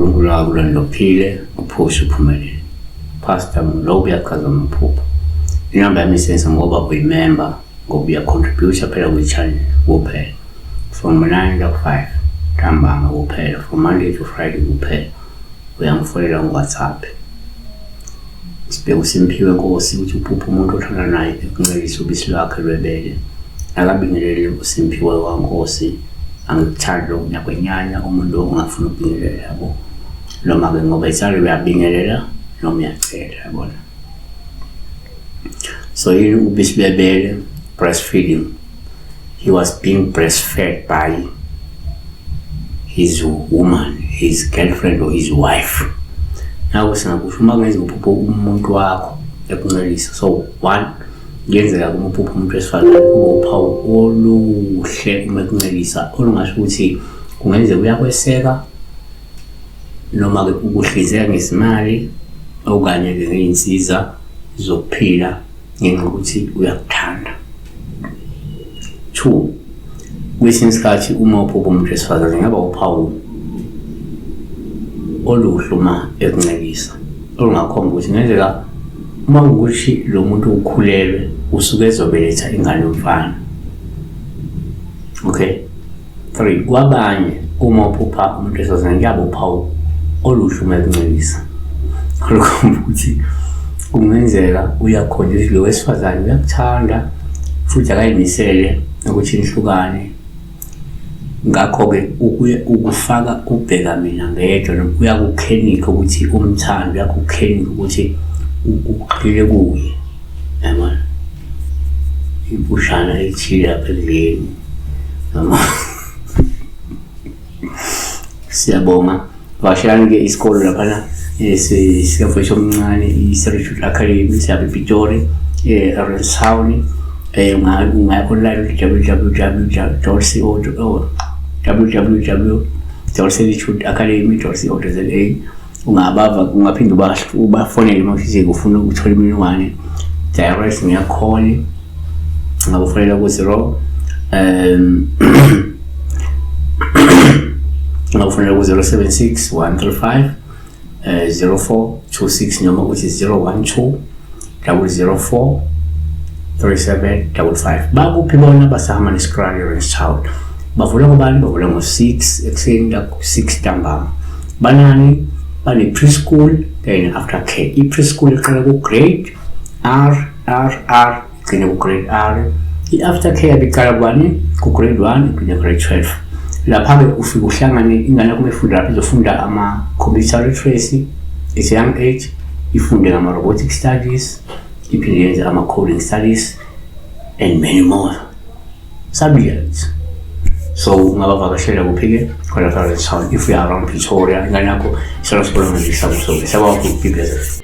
UNkulunkulu akakulondolophile uphushe uphumelele. Pastor Mlobi uyachaza amaphupho. Inamba yami isense ngoba uyimember ngoba uyacontributa phela kwi-channel kuphela. From 9 to 5 ntambama kuphela, from Monday to Friday kuphela. Uyangifonela ngo-WhatsApp. Sibheke uSimphiwe Nkosi ukuthi uphupha umuntu othanda naye ekuncelisa ubisi lwakhe lwebele. Akabingelele uSimphiwe waNkosi. Angikuthandi lokhu, ngiyakwenyanya umuntu ongafuni ukubingelela yabo. Noma-ke ngoba isale uyabingelela noma uyacela yabona. So yini ubisi lwebele? Breastfeeding. He was being breastfed by his woman, his girlfriend or his wife. Naku singakusho uma kungenzeka uphuphe umuntu wakho ekuncelisa. So one, kuyenzeka uma uphupha umuntu wesifazane kube uphawu oluhle uma ekuncelisa olungasho ukuthi kungenzeka uyakweseka noma-ke ukuhlinzeka ngezimali okanye-ke ngey'nsiza zokuphila ngenxa yokuthi uyakuthanda. Two, kwesinye isikhathi uma uphupha umuntu wesifazane ngaba uphawu oluhle uma ekuncelisa olungakhomba ukuthi kungenzeka uma kuwukuthi lo muntu ukhulelwe usuke ezobeletha ingane yomfana. Okay. 3 kwabanye uma uphupha umuntu wesifazane kuyaba uphawu oluhle uma ekuncelisa olukhomba ukuthi kungenzeka uyakhona ukuthi lo wesifazane uyakuthanda futhi akayimisele ukuthi nihlukane. Ngakho-ke ukufaka ubheka mina ngedwa noma uyakukhenikha ukuthi umthande, uyakukhenikha ukuthi ugxile kuye, yabona ibushana elithile lapha ekudleni noma siyabonga. Vakashelani-ke isikolo laphana sikamfowethu omncane i-Servitude Academy siyapha ePitori e-Rentown. Ungaya online www.co www.servitudeacademy.co.za. Ungabava ungaphinde ubafonele uma ufise ufuna ukuthola imininingwane direct ngekholi, ungabafonela ku-zero ungabafonela ku-076 135 0426 noma uthi 012 004 3755. Bakuphi bona? Basehammanskraal, Town. Bavula ngobani? Bavula ngo-6 ekuseni, 6 ntambama. Banani? Bane-preschool kanye ne-after care. I-preschool iqala ku-grade R R R igcine ku-grade R. I-after care iqala kubani? Ku-grade 1 igcine grade 12. Lapha-ke ufike uhlangane ingane yakho ifunda lapha, izofunda ama-computer literacy at a young age, ifunde ngama-robotic studies, iphinde yenze ama-coding studies and many more subjects. So ungabavakashela kuphi-ke? Khona Town if you are around Pretoria. Ingane yakho isona sikolo ngandisa kuso. Siyabonga kakhulu. Be blessed.